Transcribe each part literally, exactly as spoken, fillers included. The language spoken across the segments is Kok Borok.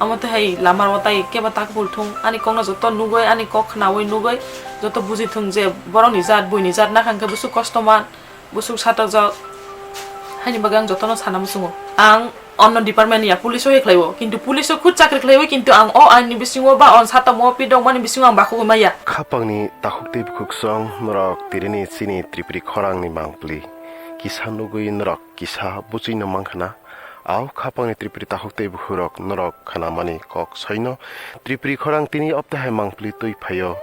Omo twi hai lama o tai kebo tak phul thung, ani kokno joto nugwi, ani kok khnaui nugwi joto buji thung je borokni jat, buini jat nakha hwnkhe busuk kosto man, busuk satok jak. Haini bagwi ang jotono sana muchungo. Ang onno department ya, police o hai khlaiwi, kintu police o khud chakri khlaiwi, kintu ang o ain ni bisingo ba on satok mo pi dongmani bisingo ang bakhugwi maya. Khapangni takhuk tei bukhuksong norok tirini chini Tripuri khorangni mangpli kisa nugwi norok kisa buchwino mankha na? Au khapangni Tripuri takhuk tei bukhurok norok khanamani kok soino. Tripuri khorang tini opte hai mangpli twi phaio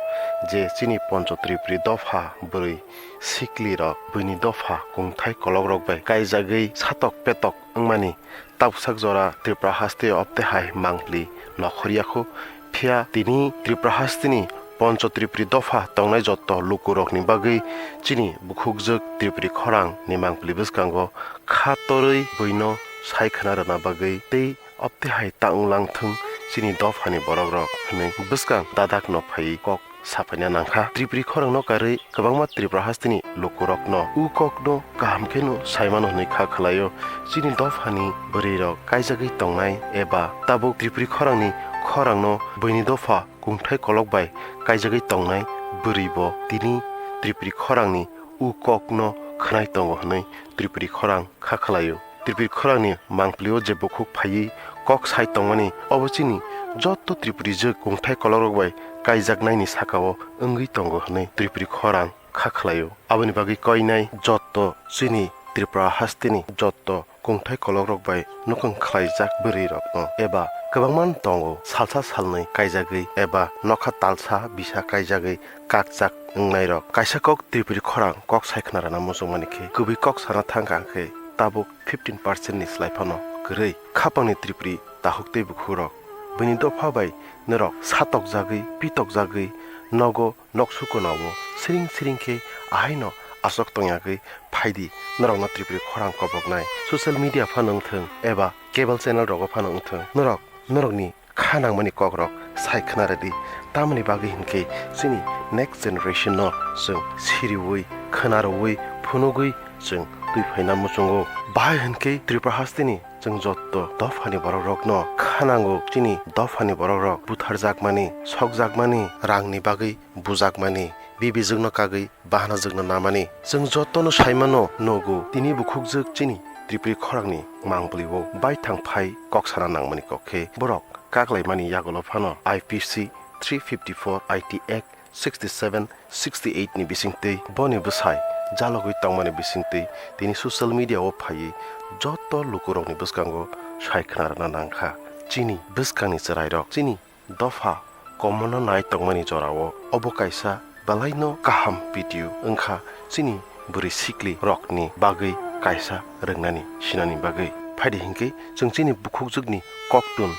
je chini Poncho Tripuri dopha bwrwi siklirok buini dopha kungthai kolokrok bai kaijagwi satok petok wngmani. Tabuksak jora Tripura haste opte hai mangpli nokhorya kho. Phiya tini Tripura hasteni Poncho Tripuri dopha tongnai joto lukurokni bagwi chini bukhukjwk Tripuri khorang ni mangpli bwskango kha torwi buino sai khna rwna bagwi tei opte hai ta wng lang thung chini dophani borokrok hwnwi bwskang dadakno phaiwi kok sapaina nangkha. Tripuri khorangno karwi kwbangma Tripura hasteni lukurokno u kokno kaham kheno saimano hwnwi kha khlaio. Chini dophani bwrwirok kaijagwi tongnai eba tabuk Tripuri khorangni khorangno buini dopha kungthai kolok bai kaijagwi tongnai bwrwi bo tini Tripuri khorangni u kokno khwnai tongo hwnwi Tripuri khorang kha khlaio. Tripuri khorangni mangpli o je bukhuk phaiwi kok sai tongmani obo chini joto Tripuri jwk kungthai kolokrok bai kaijaknaini saka o wngwi tongo hwnwi Tripuri khorang kha khlaio. Aboni bagwi koinai joto chini Tripura hasteni joto kungthai kolokrok bai nukung khlaijak bwrwirokno eba kwbangma tongo salsa salnwi kaijagwi eba nokha talsa bisa kaijagwi kakchak wngnairok. Kaisa kok Tripuri khorang kok sai khna rwna muchungmani khe kwbwi kok sana thangkha hwnkhe tabuk fifteen percent ni slai phano kwrwi. Khapangni Tripuri takhuk tei bukhukrok buini dopha bai norok satokjagwi, pitokjagwi nogo noksukonao siring siring khe ahaino aswk tongyagwi phaidi norokno Tripuri khorang koboknai. Social media phano wngthung eba cable channel rogo phano wngthung, norok norokni kha nangmani kokrok sai khna rwdi. Tamoni bagwi hinkhe chini next generation no chwng siriui, khna rwui, phunugwi chwng twi phaina muchungo. Bahai hinkhe Tripura hasteni chwng jotto dophani borokrokno kha nango, chini dophani borokrok butharjakmani, sokjakmani, rangni bagwi bujakmani, bibijwkno kagwi bahanajwkno namani. Chwng jotono saimano nugo, tini bukhukjwk chini Tripuri khorangni mangpli o baithang phai kok sana nangmani kok khe borok kaklaimani yagulo phano I P C three fifty-four I T Act sixty seven, sixty eight ni bisingtwi boni bwsai jalogwi tongmani bisingtwi tini social media o phaiwi joto lukurokni bwskango sai khna rwna nangkha. Chini bwskangni chwrairok chini dopha komono nai tongmani jorao obo kaisa belaino kaham video wngkha, chini bwrwi sikli rokni bagwi kaisa rwngnani sinani bagwi. Phaidi hinkhe chwng chini bukhukjwkni koktun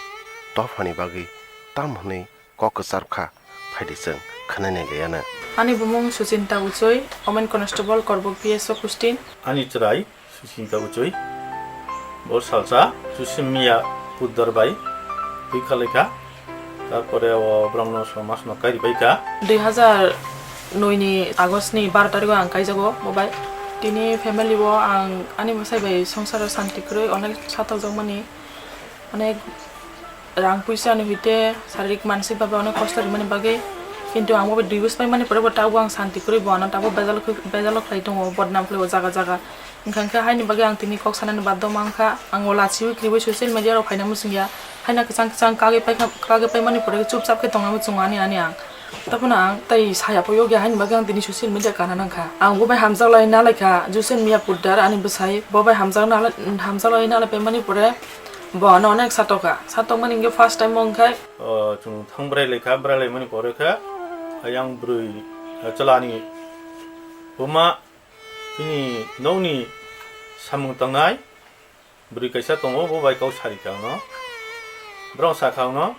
dophani bagwi tam hwnwi kok kwchar kha, phaidi chwng khwnai nai liya na. Ani bumung Suchinta Uchoi, Women Constable, Korbok P S O Kustin. Ani chwrai Suchinta Uchoi, bo salsa Susim Miya Puddar bai twi khalai kha, tarpore o bromno somasno kairi bai kha. Dui hazar noi ni August ni baro tarikh o ang kaijago bo bai. Tini family o ang ani bwsai bai songsaro santi kwrwi onek satokjakmani. Onek rang puisa ni hoite sharik mansik bhabe onek kosto rimani bagwi, kintu ang bo bai dui bwsai mani pore bo tabuk ang santi kwrwi bo ano tabuk bejalo khlai tongo, bodnam khlai o jaga jaga. Wngkha khe haini bagwi ang tini kok sanani baddo mankha, ang o lachiwi kriwi social media rok phaina muchungya, haina kwchang kwchang kagwi paikha, kagwi paimani pore chupchap khe tongna muchungo ani ani ang. Taphano ang tei saya pho yokya haini bagwi ang tini social media kana nangkha. Ang bo bai hamjaklai nalaikha, Jusen Miya Puddar ani bwsai, bo bai hamjak nalai, hamjaklai nalai paimani pore bo ano onek satokha. Satokmani hinkhe first time wngkha. O, chwng thang bwrai laikha, bwrai laimani pore khe ayang bwrwi, eh, chwlani buma bini nokni samung tangnai. Bwrwi kaisa tongo, bo bai kok sari kha ano. Borok sakha ano,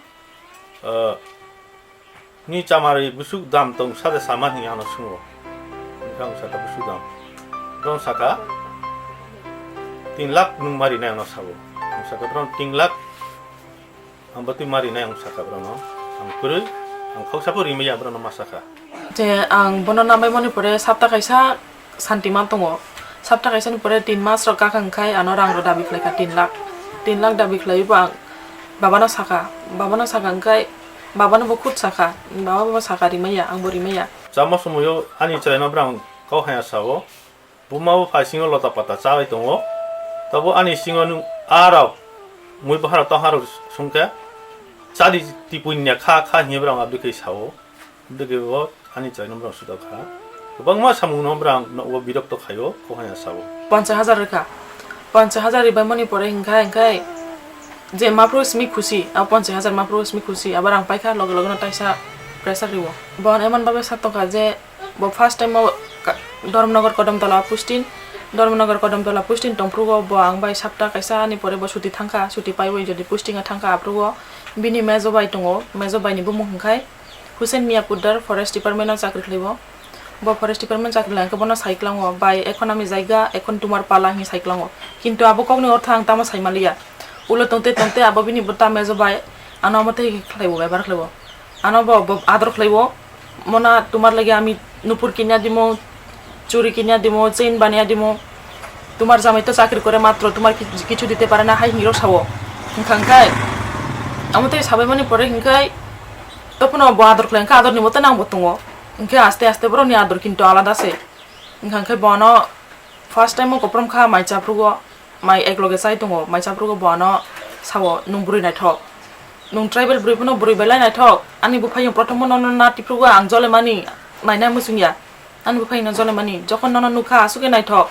"Ni chamari bwswk dam tong sa de sama?" hinwi ano swngo. Hwnkhe ang sakha, "Bwswk dam?" Borok sakha, "Tin lakh nwng ma rinai ano," sabo. Ang sakha, "Borok tin lakh ang bo twi ma rinai," ang sakha borokno. Ang kwrwi, ang khoksa pho rimaya borokno ma sakha. Je ang bono namai mani pore sapta kaisa santi man tongo. Sapta kaisa ni pore tin mas rok kakha wngkhai ano rang rok dabi khlai kha tin lakh. Tin lakh dabi khlaiwi bo ang Babano sakha, babano sakha hwnkhe, babano bo khud sakha, baba bo sakha rimaya, angbo rimaya. Chama somoyo ani chwraino bwrang kok haya sao, buma bo phaisingo lota pata chawi tongo, tabo ani singo nung arok mui baharok tongharok sungkhe chadi tipuinya kha kha hinwi bwrang abdi khe sao. Digi o ani chwraino bwrang suda kha. Kwbangma samungno bwrang nogo birokto khaio, kok haya sao. Ponchas hajar rwkha. Ponchas hajar ribaimani pore hinkha, hinkhe je maphru simi khusi, a ponchas hajar maphru simi khusi, abo rang paikha, loge loge no taisa pressure riwo. Bo emon babe sa tongkha je bo first time o ka-, Dharmanagar Kodamtola posting, Dharmanagar Kodamtola posting tongphrugo bo ang bai sapta kaisa ani pore bo suti thangkha, suti paiwi jodi posting o thangkha aphrugo bini mejo bai tongo, mejo bai ni bumung hinkhe Hussein Mia Poddar forest department o chakri khlaibo. Bo forest department chakri lai khe bono sai klango, "Bai, ekhon ami jaiga, ekhon tumar pala," hinwi sai klango. Kintu abo kokni ortho ang tamo sai maliya. Ulo tongte tongte abo bini bwta mejo bai ano omo tei khlaibo, bebhar khlaibo. Ano bo, bo ador khlaibo, "Mona tumar lagi ami nupur kinya dimo, churi kinya dimo, chain baniya dimo. Tumar jamai to chakri kore matro, tumar ki-, kichu dite pare na," hai hinwi rok sao. Hinkha hinkhe amo tei sabaimani pore hinkhe tophano bo ador khlai hinkhe ador ni moto nang bo tongo. Hinkhe aste aste borok ni ador kintu alada se. Hinkha hinkhe bono first time o koprom kha mai chaphrugo, mai ekloge chai tongo, mai chaphrugo bono sao, "Nwng bwrwi naithok. Nwng tribal bwrwi phano bwrwi belai naithok. Ani buphaino prothom no nono na tiphrugo ang jolemani, naina muchungya." Ani buphaino jolemani, jokhon nono nukha, aswk khe naithok,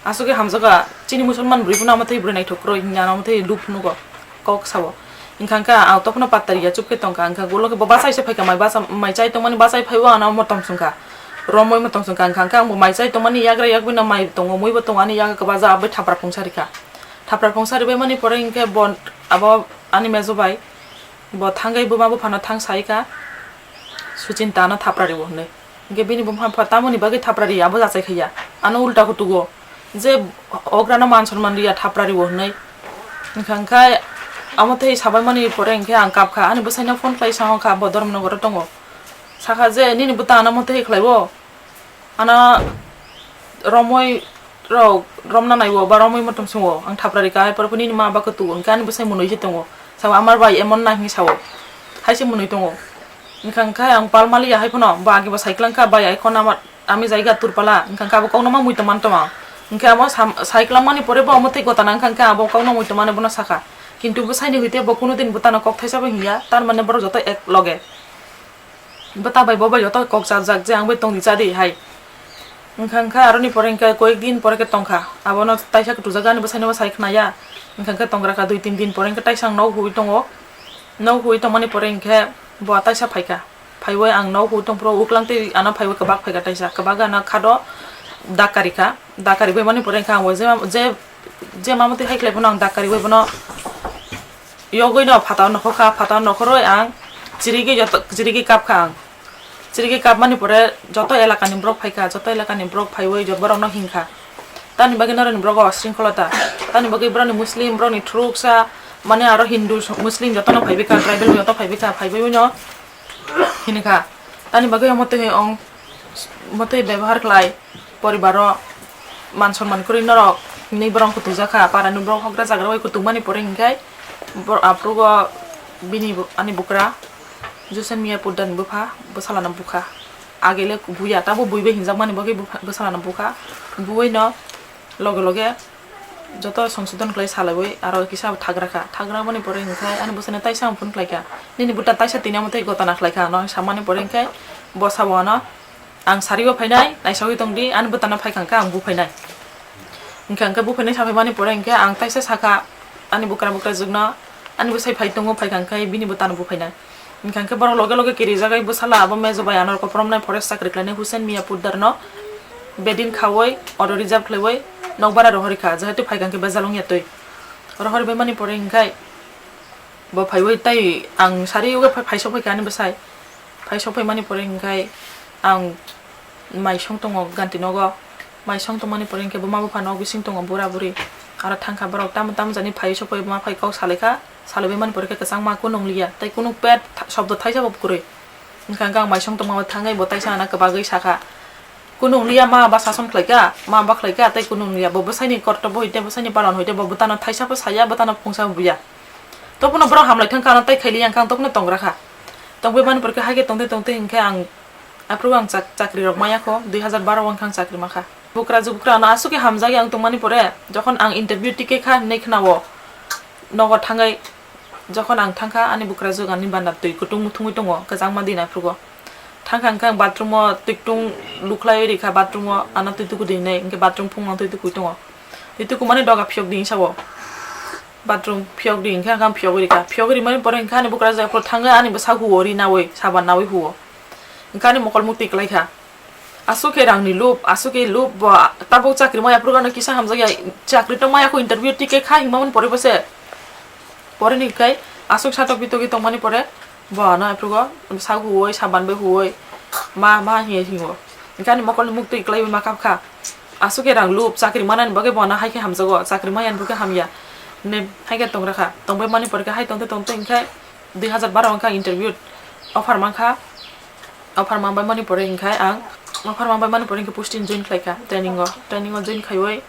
aswk khe hamjakha, chini musulman bwrwi phano amo thai bwrwi naithok kwrwi hinwi ano amo thai lub phunukgo, kok sao. Hinkha hinkhe ang tophano patta riya, chup khe tongkha, hinkha ulo khe bo bachai se phaikha, mai bacha-, mai chai tongmani bachai phaibo ano motom chwngkha, romwi motom chwngkha, hinkha hinkhe ang bo mai chai tongmani yagra yagwino mai tongo, mui bo tongo, ani yaga kwbaja abo thapra phungsa rikha. Thapra phungsa ribaimani pore hinkhe bo abo ani mejo bai bo thangwi buma buphano thang saikha, "Suchinta ano thapra riwo," hinwi. Hinkhe bini buma pha tamoni bagwi thapra riya, abo jachai khaiya. Ano ulta kutugo. Je ograno man sonman riya, thapra riwo hinwi. Hinkha hinkhe amo tei sabaimani pore hinkhe ang kapkha. Ani bwsaino phone khlai sangkha, bo Dharmanagar o tongo. Sakha je, "Nini bwta ano mo tei khlaiwo? Ano romwi rok romna naiwo ba romwi motom swngo, ang thapra rikha, hai porphano nini ma ba kwtugo, hinkhe ani bwsai mwnwi se tongo, sao amar bai emon na hinwi sao, hai se mwnwi tongo." Hinkha hinkhe ang pal maliya hai phano, bo age bo sai klang kha, "Bai, ekhon amar, ami jaiga turpala," hinkha hinkhe abo kokno ma mui tongma tongma, hinkhe abo sam-, sai klangmani pore bo omo tei gotana hinkha hinkhe abo kokno mui tongmani bono sakha, kintu bwsaini hwite bo kuno din bwtano kok thaisa bo hinya, tar mane borok joto ek loge. Bwta bai bo bai joto kok chajak je ang bai tongdi chadi hai. Hinkha hinkhe aroni pore hinkhe koyek din pore khe tongkha. Abono taisa kwtujak ani bwsaino bo sai khnaya. Hinkha hinkhe tongra kha dui tin din pore hinkhe taisa ang nok huwi tongo. Nok huwi tongmani pore hinkhe bo taisa phaikha. Phaiwi ang nok huwi tongphuru uklang tei ano phaiwi kwbak phaikha taisa. Kwbak ano khado dak karikha. Dak karibaimani pore hinkhe ang bo je, je, je mamotwi hai khlai phano ang dak kariwi bono yogwi no phataro nokhorkha, phataro nokhorwi ang chirigwi joto, chirigwi kapkha ang. Chirigwi kapmani pore joto elakani borok phaikha, joto elakani borok phaiwi jo-, borokno hinkha. Tamni bagwi norokni borok o shringkholota. Tamni bagwi borokni Muslim, borokni thuruksa, mane aro Hindu, Muslim jotono phaiwi kha, tribal joto phaiwi kha, phaiwi no hinkha. Tamni bagwi omo twi ong, omo twi bebohar khlai. Poribaro man sonman kwrwi norok hinwi borok kutujakha, parani borok hokra jagra bai kutukmani pore hinkhe bor-, aphrugo bini bo-, ani bukra Joseph Mia Poddar ni bupha bwsalano bukha. Agele buya, tabo bui bai hinjakmani bagwi bupha, bwsalano bukha. Buino loge loge joto songsodon khlai salaiwi aro kisa thagra kha. Thagramani pore hinkhe ani bwsano taisa ang phone khlaikha. Nini bwta taisa tini omo tei gotana khlaikha, ano samani pore hinkhe bo sabo ano, "Ang sarigo phainai, naisogwi tongdi, ani bwtano phaikha hwnkhe ang buphainai." Hinkhe, hinkhe buphainai saphaimani pore hinkhe ang taisa sakha ani bukra bukrajwkno, "Ani bwsai phai tongo, phaikha hwnkhe bini bwtano buphainai." Hinkhe, hinkhe borok loge loge kirijagwi bwsala abo mejo bai ano kopromnai forest chakri khlainai Hussein Mia Poddarno bedin khaui auto reserve khlaiwi nokbar rohorikha, jehetu phaikha hwnkhe bejal wngya twi. Rohoribaimani pore hinkhe bo phaiwi tei ang sari uga phai-, phaisok phaikha ani bwsai. Phaisok phaimani pore hinkhe ang maisong tongo ganti nogo. Maisong tongmani pore hinkhe buma bupha nok bising tongo bura buri. Aro thangkha borok tamo tamo jani phai sokphai buma phai kok salaikha. Salaibaimani pore khe kwchangma kunu wngliya tei kunu pet tha-, sobdo thaisa bo kwrwi. Hinkha hinkhe ang maisong tongma thangwi bo taisa ano kwbagwi sakha. Kunu wngliya, ma ba sason khlaikha, ma ba khlaikha, tei kunu wngliya. Bo bwsaini kortobo hoite, bwsaini palon hoite, bo bwtano thaisa bo saya, bwtano phungsa bo buya. Topono borok hamlai thang kha, ano tai khaili yang kha, ang topono tong rakha. Tongbai mani porke haikhe tongtwi tongtwi hinkhe ang aphuru ang chak-, chakri rok maya kho, dui hazar baro wngkha ang chakri makha. Bukrajwk bukra ano aswk khe hamjakya ang tongmani pore, jokhon ang interview tikhe kha hinwi khnao, nogo thangwi, jokhon ang thangkha, ani bukrajwk ani banda twi kutung muthungwi tongo, kwchangma din aphrugo. Thangkha hinkhe ang bathroom o twi kutung lukhlaiwi rikha, bathroom o ano twi tuku di hinwi, hinkhe bathroom phung ang twi tukui tongo. Twi tukumani doga phiyok di hinwi sao. Bathroom phiyok di hinkhe ang phiyogwi rikha. Phiyogwi rimani pore hinkhe ani bukrajwk aphuru thangwi ani bwsa huo, ri nawi, saban nawi huo. Hinkhe ani mokol mukti kwlai kha. Aswk khe rangni lob, aswk khe lob bo tabuk chakri maya aphuru ano kisa hamjakya, chakri tong maya kho interview tikhe kha himamani pore bo se. Pore ni kai aswk satok bitogwi tongmani pore bo ano aphuru sak huoi, saban bai huoi, ma, ma hiye hingo. Hinkhe ani mokol ni mukti kwlaiwi ma kap kha. Aswk khe rang lob, chakri manani bagwi bo ano hai khe hamjago, chakri maya ni bagwi hamya. Ne hai khe tong rakha. Tongbai mani pore khe hai tongtwi tongtwi hinkhe dui hazar baro wngkha interview offer mankha. Offer manbai mani pore hinkhe ang, offer manbai mani pore hinkhe posting join khlaikha training o. Training o join khaiwi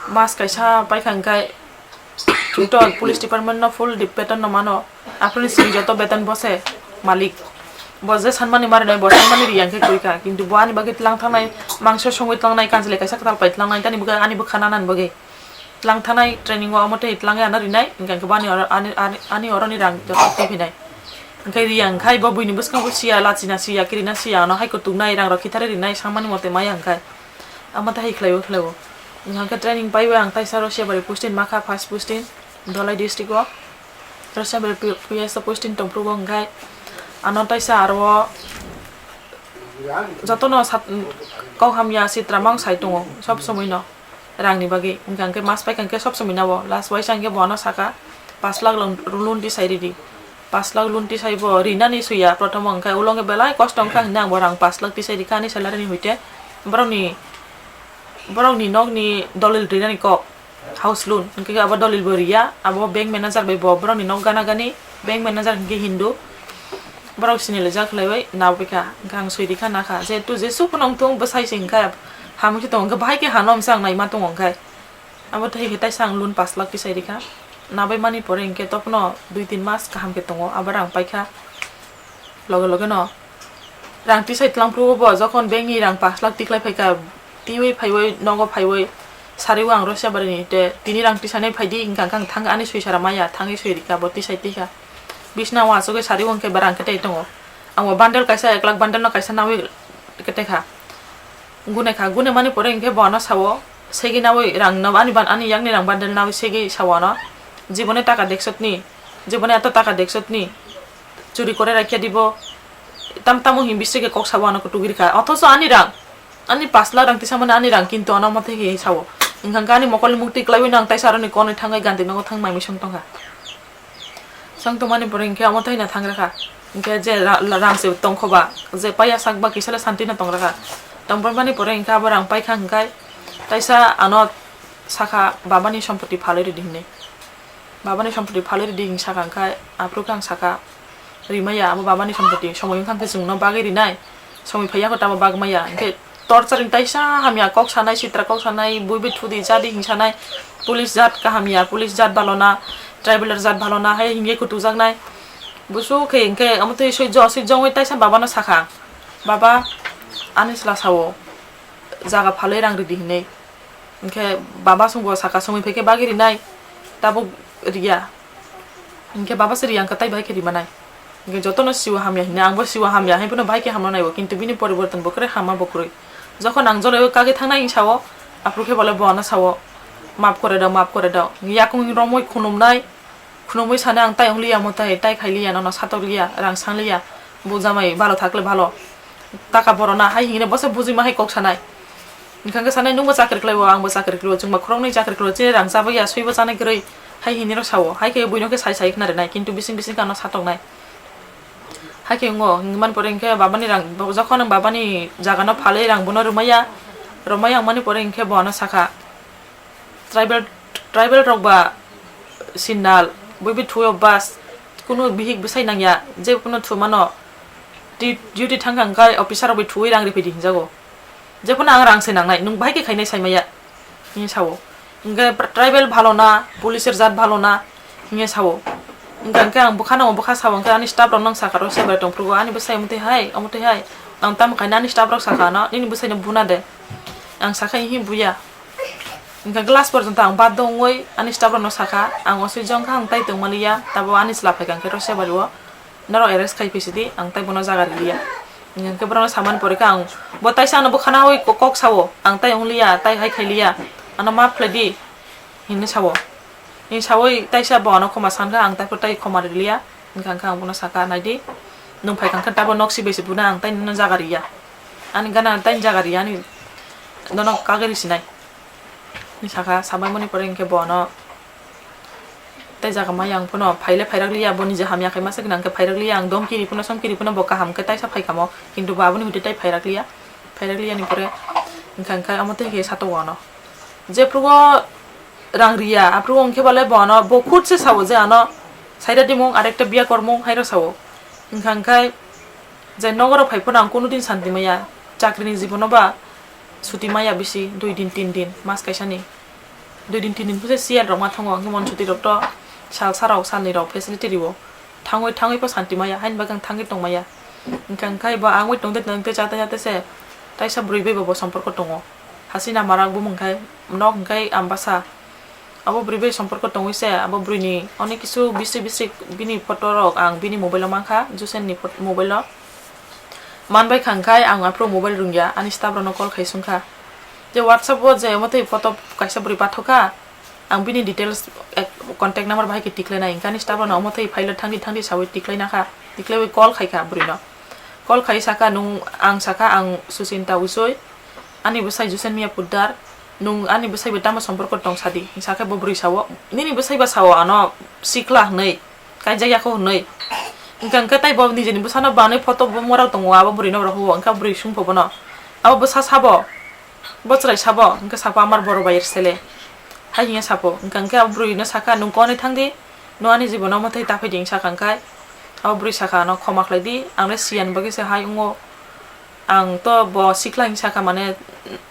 mas kaisa paikha hinkhe, chwngto police department no full di-, beton no mano. Aphuru ni simi joto beton bo se malik. Bo je sanmani mari nai, bo sanmani riya hinkhe kwrwi kha. Kintu bo ani bagwi tlang thangnai, mangso songwi tlangnai, kanchilai kaisa kwtal pai tlangnai, tani bwkha, ani bwkha nanani bagwi. Tlang thanai training o omo tei tlang ya no rinai, hinkhe bo ani oro, ani, ani, ani oro ni rang joto twi phinai. Hinkhe riya hinkhe bo buini bwskango siya, lachina siya, kirina siya, ano hai kutuk nai, rang rok khithare rinai, samani mote maya hinkhe. Amo tei hai khlaiwi khlaiwi. Hinkhe training paiwi ang taisa Rosiabari posting makha, first posting, Dholai district o. Rosiabari P-, P S o posting tongphuru bo hinkhe ano taisa aro o jotono sat-, kok hamya sitra mang sai tongo, sob somoi no. Rangni bagwi. Hinkha hinkhe mas paikha hinkhe sob somoi nabo. Last waisa hinkhe bo ano saka, pash lakh lo-, loan tisai ridi. Pash lakh loan tisai bo rinani suya, prothomo hinkhe ulo hinkhe belai kosto wngkha hinwi ang bo rang pash lakh tisai rikha ani salary ni hoite. Borokni, borokni nokni dolil rinani kok, house loan. Hinkhe abo dolil bo riya, abo bank manager bai bo borokni nok gana gani, bank manager hinkhe Hindu. Borok sinilaijak khlaiwi nabaikha, hinkhe ang swi rikha nakha, jehetu jesuk phano wngthung bwsai se hinkhe hamya khe tongo, hinkhe bahai khe hano hwnwi se ang naima tongo hinkhe. Abo tei hinkhe taisa ang loan pash lakh tisai rikha, nabai mani pore hinkhe tophano dui tin mas kaham khe tongo, abo rang paikha loge loge no. Rang tisai twlang phuru bo jokhon bank ni rang pash lakh tikhlai phaikha, twiwi phaiwi nogo phaiwi sariwi ang Rosiabari ni te tini rang tisanai phaidi hinkha hinkhe ang thang ani swi sara maya thangwi swi rikha bo tisai tikha. Bisna o achugwi sari o hinkhe ba rang khe tei tongo. Ang bo bundle kaisa ek lakh bundle no kaisa nawi khe tei kha. Gune kha, gune mani pore hinkhe bo ano sao, segi nawi rang no ani ban-, ani yakni rang bundle nawi segi sao ano. Jibone taka deksotni, jibone eto taka deksotni, churi kore rakhe dibo. Tam tamo hin bisige kok sao ano kutuk rikha. Othoso ani rang, ani pash lakh rang tisamani ani rang, kintu ano mote hi sao. Hinkha hinkhe ani mokolni mukti kwlaiwi no ang taisa aroni konwi thangwi gandhi nogo thang mai misong tongkha. Chwng tongmani pore hinkhe omo tei na thang rakha. Hinkhe je ra-, ra-, rang se tongkhoba, je paiya sakba kisale santi no tong rakha. Tongphaimani pore hinkhe abo rang paikha hinkhe taisa ano sakha, "Babani sompoti phalwi ridi," hinwi. "Babani sompoti phalwi ridi," hinwi sakha hinkhe aphuru khe ang sakha, "Rimaya, abo babani sompoti, somoi wngkha hinkhe chwngno bagwi rinai, somoi phaiya kho tamo bagmaya." Hinkhe torturing taisa hamya kok sanai, sitra kok sanai, buibi thudi jadi hing sanai, police jat kaham ya, police jat balo na, tribal jat balo na, hai hingye kutujaknai. Busu khe hinkhe omo twi swijok swijok wngwi taisa babano sakha, "Baba, ani chwla sao, jaga phalwi rang ridi," hinwi. Hinkhe baba songbo sakha, "Somoi phaikhe bagwi rinai, tabuk riya." Hinkhe baba se riya wngkha, tai bahai khe rimanai. Hinkhe jotono siwo hamya hinwi, angbo siwo hamya hai phano bahai khe hamno naibo, kintu bini poriborton bo kwrwi hamma bo kwrwi. Jokhon ang joloi o kagwi thangnai hinsao, aphuru khe bole bo ano sao, "Map kore dao, map kore dao." Yakung romwi khunumnai, khunumwi sanai, "Ang tai wngliya mo tai, tai khailiya, nono satokliya, rang sangliya, bo jamai bhalo thakle bhalo." Taka borona hai hinwi bosa bujima hai kok sanai. Hinkha khe sanai, "Nwngbo chakri khlaibo, angbo chakri khlaibo, chwngba khoroknwi chakri khlaibo, chini rang chabwi ya, swibo chanai kwrwi," hai hinwi rok sao. Hai khe buino khe sai sai khna rinai, kintu bising bising khe ano satoknai. Hai khe wngo, hinkhe man pore hinkhe babani rang, jokhon ang babani jagano phalwi rang bono rwmaya, rwmaya wngmani pore hinkhe bo ano sakha, "Tribal, tribal rok ba signal, buibi thuyo bus, kunu bihik bwsai nangya, je kunu thumano, di-, duty thangkha hwnkhe officer rok bai thuwi rang riphaidi hinjago. Jephano ang rang se nangnai, nwng bahai khe khainai saimaya," hinwi sao. Hinkhe tribal bhalo na, police er jat bhalo na, hinwi sao. Hingkha hingkhe ang bwkhano, bwkha sabo hingkhe ani staff rok nang sakha rw se bai tongphuru ani bwsai omo twi hai, omo twi hai. Ang tamo khaina ani staff rok sakha ano, "Nini bwsaino buna de." Ang sakha, "Ihi buya." Hingkha glass porjonto ang baddo wngwi ani staff rokno sakha, "Ang osui jongkha, ang tai tongmaliya, tabo ani chwla phaikha hingkhe rw se bai o." Norok arrest khai phi sidi, ang tai bono jaga riliya. Hingke borokno samani pore khe ang, bo taisa ano bwkhana oi ko-, kok sao, ang tai wngliya, tai hai khailiya, ano maaf khlai di, hinwi sao. Hinwi saui taisa bo ano khoma sankha, ang tai phuru tai khoma riliya. Hingkha hingkha ang bono sakha, "Nai di, nwng phai kha hingkhe tabo nok si bai se buna, ang tai nini jaga riya. Ani gana tai jaga riya, ani nono kagwi risinai." Hinwi sakha, sabai mani pore hingke bo ano tai jaga maya ang phano phaile phairak liya, bo nije hamya khai masa gwnang khe phairak liya, ang domki ri phano, somki ri phano bo kaham khe taisa phai kamo, kintu bo aboni hwtwi tai phairak liya, phairak liya ni pore hingkha hingkha omo twi khe satok ano. Jephrugo rang riya, aphrugo hingkhe bale bo ano bo khud se sao je ano saida dimung arekta biya kormung hairo sao. Hingkha hingkhe je nogo rok phai phano ang kunu din santi maya, chakri ni jibono ba suti maya bisi dui din, tin din, mas kaisa ni. Dui din tin din phuse C L rok ma thango, hwnkhe mon suti rok to sal sa rok, sal ni rok facility riwo. Thangwi, thangwi pho santi maya, haini bagwi ang thangwi tong maya. Hwnkha hwnkhe bo ang wi tong de tong de, chate chate se taisa bwrwi bai bo, bo somporko tongo. Hasina Marak bumung khai, nok hwnkhe Ambasa. Abo bwrwi bai somporko tongwi se, abo bwrwi ni onek kisu bisri bisri bini photo rok ang bini mobile o mankha, Jusen ni phot-, mobile o. Man bai kha hwnkhe ang aphuru mobile rwngya, ani staff rokno call khai swngkha. Je WhatsApp o je omo twi photo kaisa bwrwi pathokha, ang bini details, ek, contact number bahai khe tikhlainai, hwnkhe ani staff rokno omo twi file o thangdi thangdi saui tikhlaina kha, tikhlaiwi call khai kha bwrwino. Call khai sakha, "Nwng," ang sakha, "Ang Suchinta Usoi, ani bwsai Jusen Miya Poddar, nwng ani bwsai bai tamo somporko tong sadi?" Sakhe bo bwrwi sao, "Nini bwsai ba sao ano sikla hwnwi, kaijak ya kho hwnwi." Hwnkha hwnkhe tai bo nijeni bwsano banwi photo bo morok tongo, abo bwrwino rohor o, hwnkhe bwrwi sungkha bono, "Abo bwsa sabo? Bo chwrai sabo?" Hwnkhe sakha, "Amar boro bai er sele." Hai hwnwi sakha, hwnkha hwnkhe abo bwrwino sakha, "Nwng konwi thangdi, nwng ani jibono omo twi ta phaidi," hwnwi sakha hwnkhe abo bwrwi sakha, "Ano khoma khlai di, ang le siyan bagwi se hai wngo." Ang to bo sikla hinwi sakha, mane,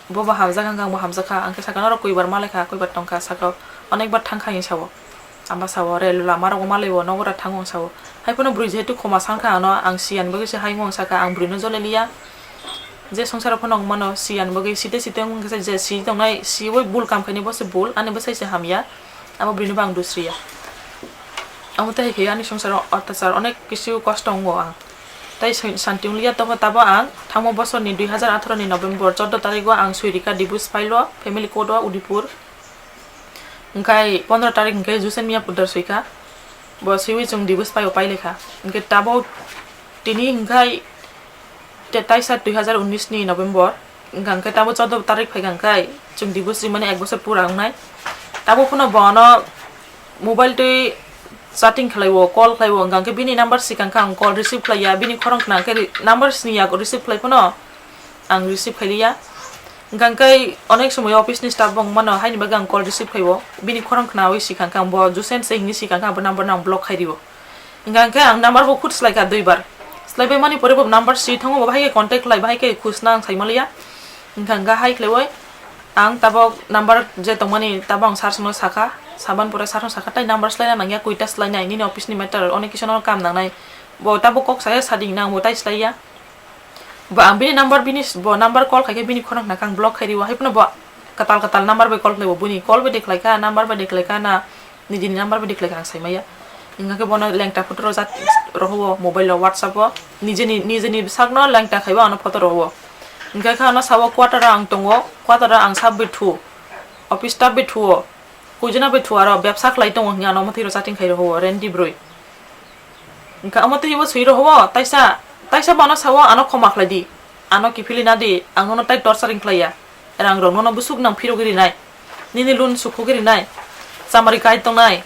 bo bo hamjakha, ang bo hamjakha, ang khe sakha, "Norok koibar malaikha, koibar tongkha?" Sakha, "Onekbar thangkha," hinwi sao. Amba sao, "Rel lama rogo malaibo, nogo ra thango," ang sao. Hai phano bwrwi jehetu khoma sankha ano, ang siyan bagwi se hai wng sakha, ang bwrwino jole liya. Je songsaro phano wng mano, siyan bagwi site site wng khe je si tongnai, siui bul kam khaini bo se bul, ani bwsai se hamya, abo bwrwino bo ang dusriya. Amo tei hai khe ani songsaro atachar onek kisu kosto wngo ang. Tai san-, santi wng liya tongkha tabo ang. Thangmo bosorni dui hazar atharo ni November chordo tarigo ang sui rikha divorce file o family court o Udaipur. Hwnkhe pondro tarik hwnkhe Jusen Miya Poddar sui kha. Bo swiwi chwng divorce file o pai lai kha. Hwnkhe tabo tini hwnkhe te taisa dui hazar unnish ni November. Hwnkha hwnkhe tabo chordo tarik phai kha hwnkhe chwng divorce rimani ek bosor pura wngnai. Tabo phano bo ano mobile twi chatting khlaiwo, call khlaiwo, hwnkha hwnkhe bini number swikha hwnkhe ang call receive khlaiya, bini khorang khna hwnkhe ri-, number siniya receive khlai phano ang receive khailiya. Hwnkha hwnkhe onek somoi office ni staff bo wng mano, haini bagwi ang call receive khaiwo, bini khorang khnawi swikha hwnkhe ang bo Jusen se hinwi swikha hwnkhe ang bo number no ang block khai rio. Hwnkha hwnkhe ang number bo khud swlaikha duibar. Swlaibai mani pore bo number swi thango, bo bahai khe contact khlai, bahai khe khusna ang saimaliya. Hwnkha hwnkhe hai khlaiwi ang tabok number je tongmani tabo ang sir songno sakha, saban pore sir song sakha, "Tai number swlaina nangya, koita swlainai, nini office ni matter, onek kisu no kam nangnai." Bo tabok kok saya sadi hwnwi ang bo tai swlaiya. Bo ang bini number, bini s-, bo number call khaikhe bini khorang khna khe ang block khai rio, hai phano bo kwtal kwtal number bai call khlaibo, buini call bai de khlaikha, number bai de khlaikha na, nijini number bai de khlaikha ang saimaya. Hwnkha khe bono lengta photo rojak rohwo mobile o, WhatsApp o, nijini, nijini bwsakno lengta khaibo ano photo rohwo. Hwnkha khe ano sabo quarter o ang tongo, quarter o ang sab bai thu, office staff bai thuo, kuijana bai thuo, aro bebsa khlai tongo hwnwi ano omo twi rw chatting khai rohwo, rendi bwrwi. Hwnkha omo twi bo swi rohwo, taisa, taisa bono sao, "Ano khoma khlai di, ano kiphilwi na di, ang nono tai torturing khlaiya, rang rok nono bwswk nang phirogwi rinai, nini loan sukhogwi rinai, chamari kai tongnai,"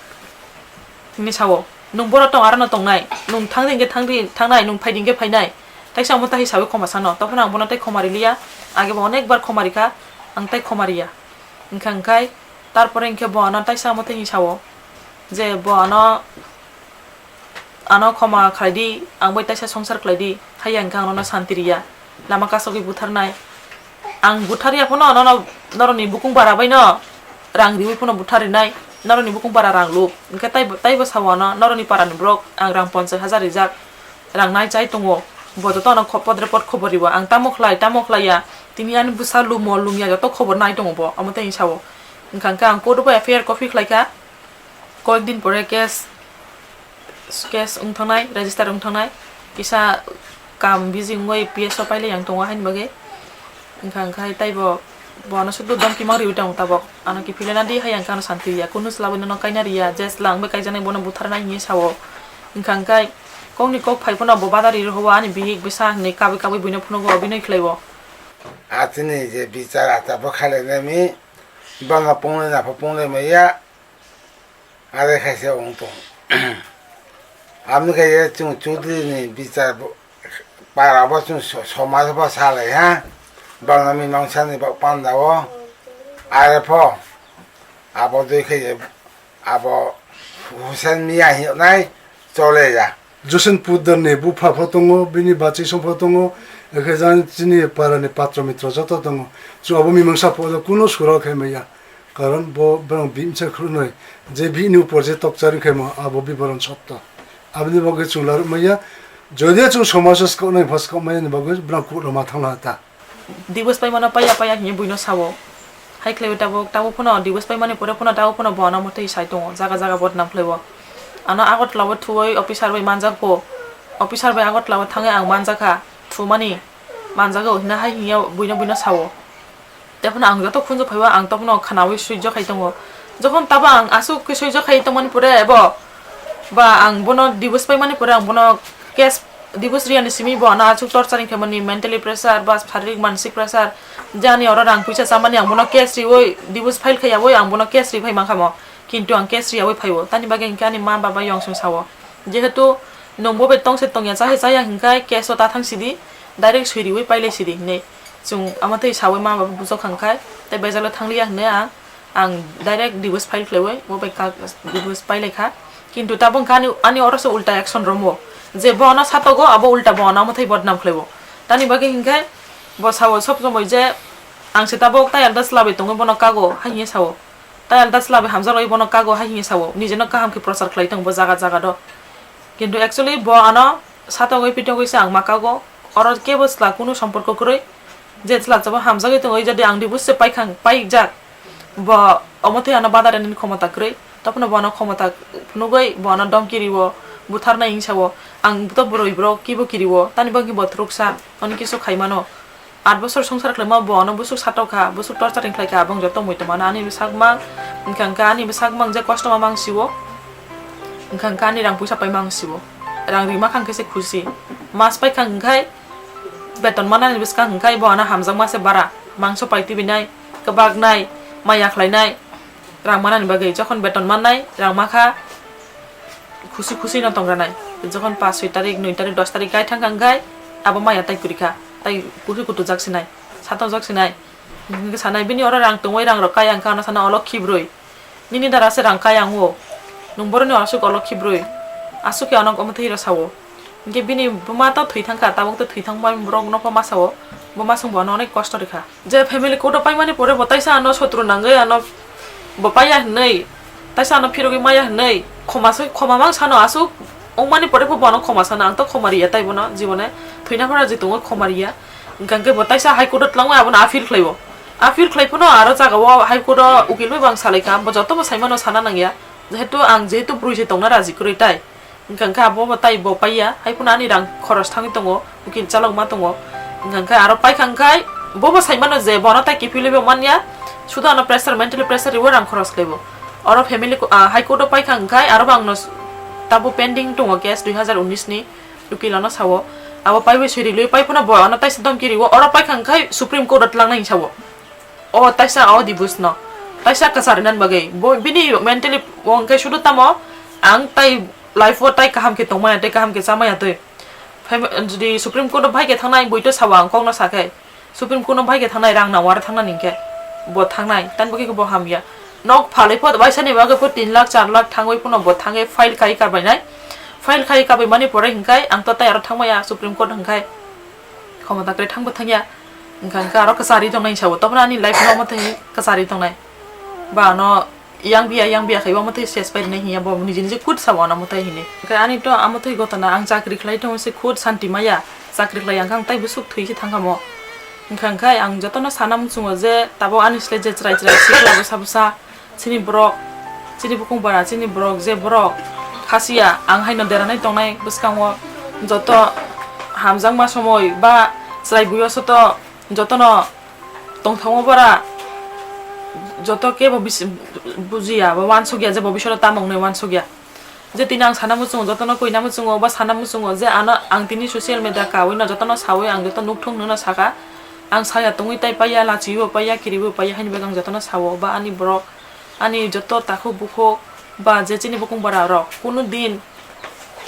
hinwi sao. "Nwng boro tong, arono tongnai, nwng thang di hwnkhe thang di, thangnai, nwng phai di hwnkhe phainai." Taisa omo tahi saui khoma sano, tokhono ang bono tai khoma riliya, age bo onek bar khoma rikha, ang tai khoma riya. Hwnkha hwnkhe, tarpore hwnkhe bo ano taisa omo twi hinwi sao je bo ano, "Ano khoma khlai di, ang bai taisa songsar khlai di, haiya hwnkhe ang nono santi riya, lama kasogwi butharnai." Ang butharya phano nono, norokni bukung bara baino rang riui phano butharinai. norokni bukung para rang lup. Hwnkhe taibo, taibo sao ano, norokni parani borok ang rang ponchas hajar rijak, rang nai chai tongo. Bo joto ano kho-, podre pod khobor rio. Ang tamo khlai, tamo khlai ya. Tini ani bwsa lumo, lumya joto khobor nai tongo bo. Omo tei sao. Hwnkha hwnkhe ang court o bai F I R copy khlai kha. Koyek din pore case, case wng thangnai, register wng thangnai. Kisa kam busy wngwi P S o pailai yang tongo haini bagwi. Wngkha hwnkhe taibo, bo ano sudhu domki mang riwi tongo tabok. Ano kiphilna di hai ang khe ano santi ya. Kunu chwla bai nono kaina riya. Je chwla ang bai kaijaknai bono butharnai hinwi sao. Wngkha hwnkhe kokni kok phai phano bo badari rw ho ani bihik bwsa hinwi kabwi kabwi buino phunugo, obinoi khlaibo. Atini je bichar achar bo khailai nai mi, bangma punglai na pho punglai maya. Are khaisa wng tong. Aboni khe chwng Chaudhary ni bichar bo, para bo chwng so-, somaj bo salai ha. Bangma mimangsa ni bo panda o. Are pho abo dui khe abo Hussein Mia hinai chole ya. Josen Poddar ni bupha pho tongo, bini bachwi song pho tongo, ekhe jang chini para ni patro mitro joto tongo. Chwng abo mimangsa pho kuno sura khe maya. Karon bo borok bihmsa khulunoi je bihini upor je tokchari khaimo abo biboron sotto. Aboni bagwi chwng larwk maya, jodia chwng somajo swkaknai pha swkak maya ni bagwi borok kuk rwma thangna ta. Divorce paimano paiya paiya hinwi buino sao. Hai khlaiwi tabuk, tabuk phano divorce paimani pore phano tabuk phano bo ano mwtwi sai tongo, jaga jaga bodnam khlaibo. Ano Agartala o thuwi officer bai manjak pho. Officer bai Agartala o thangwi ang manjakha, thumani manjago hwnwi hai hinya buino buino sao. Tei phano ang joto khunju phaibo ang tongphano khwnawi suijo khai tongo. Jokhon tabo ang aswk khe suijo khai tongmani pore ebo ba ang bono divorce paimani pore ang bono case divorce riyani simi bo ano aswk torturing khaimani mentally pressure ba sharerik mansik pressure je ani oro rang puisa chamani ang bono case riwi divorce file khaiyawi ang bono case ri phai mankha mo. Kintu ang case riyawi phaibo tani bagwi hinkhe ani ma baba yongsong sao. Jehetu nwng bo bai tongse tongya, chahe chaya hinkhe case o ta thang sidi, direct sui riwi pailai sidi hinwi. Chwng amo tei sawi ma baba bujok kha hinkhe, tei bejalo thangliya hinwi ang, ang direct divorce file khlaiwi bo bai kak divorce pailai kha. Kintu tabuk hinkhe ani, ani oro se ulta action romwo. Je bo ano satogo, abo ulta bo ano amo tei bodnam khlaibo. Tani bagwi hinkhe bo sao sob somoi je ang se tabuk tai alda chwla bai tongwi bono kago, hai hinwi sao. Tai alda chwla bai hamjak rwi bono kago hai hinwi sao, nijeno kaham khe prochar khlai tongo bo jaga jaga do. Kintu actually bo ano satogwi pitogwi se ang ma kago, oro kebo chwla kunu somporko kwrwi. Je chwla chabo hamjagwi tongo, jodi ang divorce se paikha, paijak, bo omo tei ano bada rwnani khomota kwrwi. Tobwno bo ano khomota phunugwi bo ano domki riwo, butharnai hinwi sao. Ang to bwrwi borok kibo kiriwo, tani bagwi bo thwrwksa, ono kisu khai mano. Aat bosor songsar khlaima bo ano bwswk satok kha, bwswk torturing khlai kha, abong joto muitu mano ani bwsak mang, wngkha hwnkhe ani bwsak mang je kosto ma mang siwo, wngkha hwnkhe ani rang puisa pai mang siwo, rang rima kha hwnkhe se khusi, mas pai kha hwnkhe beton manani bwskang hwnkhe bo ano hamjakma se bara, mangso pai tibinai, kwbaknai, maya khlainai, rang manani bagwi, jokhon beton mannai, rang ma kha, khusi khusi no tong ranai. Jokhon paanch soi tarik, noi tarik, dos tarik gai thang kha hwnkhe abo maya tai kwrwi kha, tai khusi kutu jak sinai, satong jak sinai. Hwnkhe sanai bini oro rang tongwi rang rok kaya wngkha ano sana olokhi bwrwi. Nini dara se rang kaya wngo. Nwng boroni aswk olokhi bwrwi. Aswk khe ano omo twi rw sao. Hwnkhe bini buma to thwi thang kha, tabuk to thwi thang bai borok nokho ma sao. Bo ma swng bo ano onek kosto rikha. Je family court o paimani pore bo taisa ano sotro nangwi ano bo paiya hinwi, taisa ano phirogwi maya hinwi khoma se, khoma mang sano aswk wngmani pore pho bo ano khoma sano, ang to khoma riya tai bono jibone thwina phano je tongo khoma riya. Hwnkha hwnkhe bo taisa High Court o twlangwi abono appeal khlaibo. Appeal khlai phano aro jaga o High Court o ukil bai bo ang salai kha, bo joto bo sai mano sana nangya, jehetu ang jehetu bwrwi se tongna raji kwrwi tai. Wngkha hwnkhe abo bo tai bo paiya, hai phano ani rang khoros thangwi tongo, ukil chalokma tongo. Wngkha hwnkhe aro paikha hwnkhe bo bo sai mano je bono tai kiphilwi bo manya, sudo ano pressure, mentally pressure riwi rang khoros khlaibo. Oro family co-, ah, High Court o paikha hwnkhe aro bo angno s-, tabuk pending tongo case dui hazar unis ni, ukil ano sao. Abo paiwi sui rilwi pai phano bo ano taisa domki riwo, oro paikha hwnkhe Supreme Court o twlangnai hinwi sao. O taisa o divorce no taisa kwchari nani bagwi bo bini mentally bo hwnkhe sudo tamo ang tai life o tai kaham khe tongmaya tei kaham khe chamaya twi. Fam-, jodi Supreme Court o bahai khe thangnai bui to sao ang kokno sakhe Supreme Court o bahai khe thangnai rang nang wara thangnani hinkhe bo thangnai tani bagwi khe bo hamya. Nok phalwi pho waisa ni bagwi pho tin lakh char lakh thangwi phano bo thangwi file khai kabainai. File khai kabaimani pore hinkhe ang to tai aro thangmaya Supreme Court hinkhe. Khomota kwrwi thangbo thangya. Wngkha hwnkhe aro kwchari tongnai hinwi sao. Tobwno ani life no omo twi kwchari tongnai. Ba ano Yang biya, yang biya khai omo tei ses pai rwnai hinya bo niji niji khud sao ano omo tei hini. Hwnkhe ani to omo tei gotana ang chakri khlai tongwi se khud santi maya. Chakri khlai ang kha ang tei bwswk thwi se thang kha mo. Hwnkha hwnkhe ang jotono sana muchungo je tabuk ani slai je chwrai chwrai sikla bwsa bwsa chini borok, chini bukung bara, chini borok je borok khasiya ang haino deranai tongnai bwskango joto hamjakma somoi ba chwrai buyo soto jotono tongthokma bara joto kebo bisi-, bujiya ba wansukya je bo bisoro tamo wngnai wansukya. Je tini ang sana muchungo, jotono koina muchungo, ba sana muchungo je ano ang tini social media kaui no jotono saui ang joto nukthung hwnwi no saka. Ang saya tongwi tai paiya, lachiui bo paiya, kiriui bo paiya, haini bagwi ang jotono sao, ba ani borok, ani joto takhuk bukhuk, ba je chini bukung bara rok, kunu din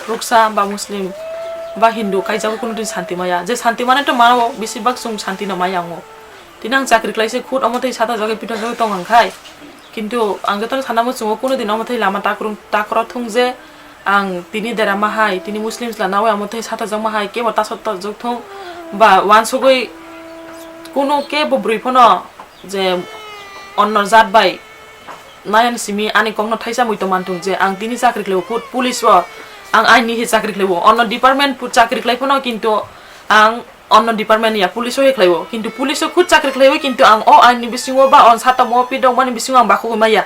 ruksa ba Muslim ba Hindu kaijago kunu din santi maya. Je santi mane to mano, bisi bak chwng santi no maya wngo. Tini ang chakri khlai se khud omo tei sata jagwi pithok jagwi tong ang khai. Kintu ang jotono sana muchungo kunu din omo tei lama takrung takro thung je ang tini derama hai, tini Muslim chwla naui omo tei sata jakma hai, kebo ta sot ta jok thung ba wansugwi kunu kebo bwrwi phano je onno jat bai nayan simi ani kokno thaisa mui tong man thung je ang tini chakri khlai o khud police o ang aini he chakri khlai o onno department pu chakri khlai phano kintu ang onno department ya police o he khlai o kintu police o khud chakri khlai o kintu ang o aini bisingo ba on sata mo pi dok mani bisingo ang bakhugwi maya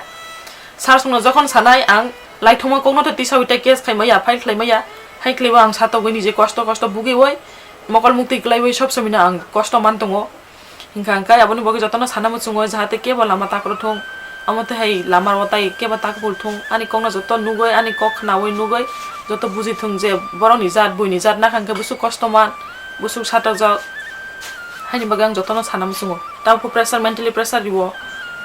sar sungno jokhon sanai ang laithoma kokno to tisa ui tei case khai maya file khlai maya hai khlai o ang satogwi nije kosto kosto bugwi oi mokol mukti khlai oi sob somino ang kosto man tongo. Hingkha hingkha aboni bagwi jotono sana muchungo jahate kebo lama takro thung, omo tei hai lama o tai kebo takphul thung, ani kokno joto nugwi, ani kok khnaui nugwi joto buji thung je borokni jat, buini jat nakha hingkhe busuk kosto man, busuk satojak. Haini bagwi ang jotono sana muchungo. Tabuk pressure, mentally pressure rio,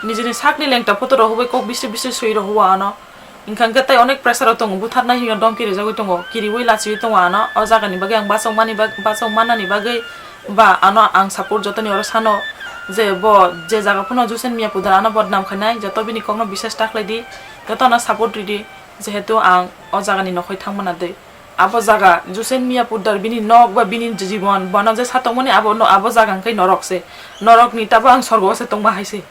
nijini sakni lengta photo rok hubui kok bisri bisri sui rok huo ano. Hingkha hingkhe tei onek pressure o tongo, butharnai hino dom kirijagwi tongo, kiriui lachiui tongo ano. O jagani bagwi ang bachok mani bag-, bachok mannani bagwi ba ano ang support jotoni oro sano je bo je jaga phano Jusen Miya Pudar ano bodnam khainai, joto bini kokno bisas ta khlai di, joto ano support ridi, jehetu ang o jagani nokhoi thang mana dei. Abo jaga Jusen Miya Pudar bini nok ba bini jibon bono je satokmani abo no, abo jaga hwnkhe norok se, norokni tabo ang sorgo o se tongma hai se.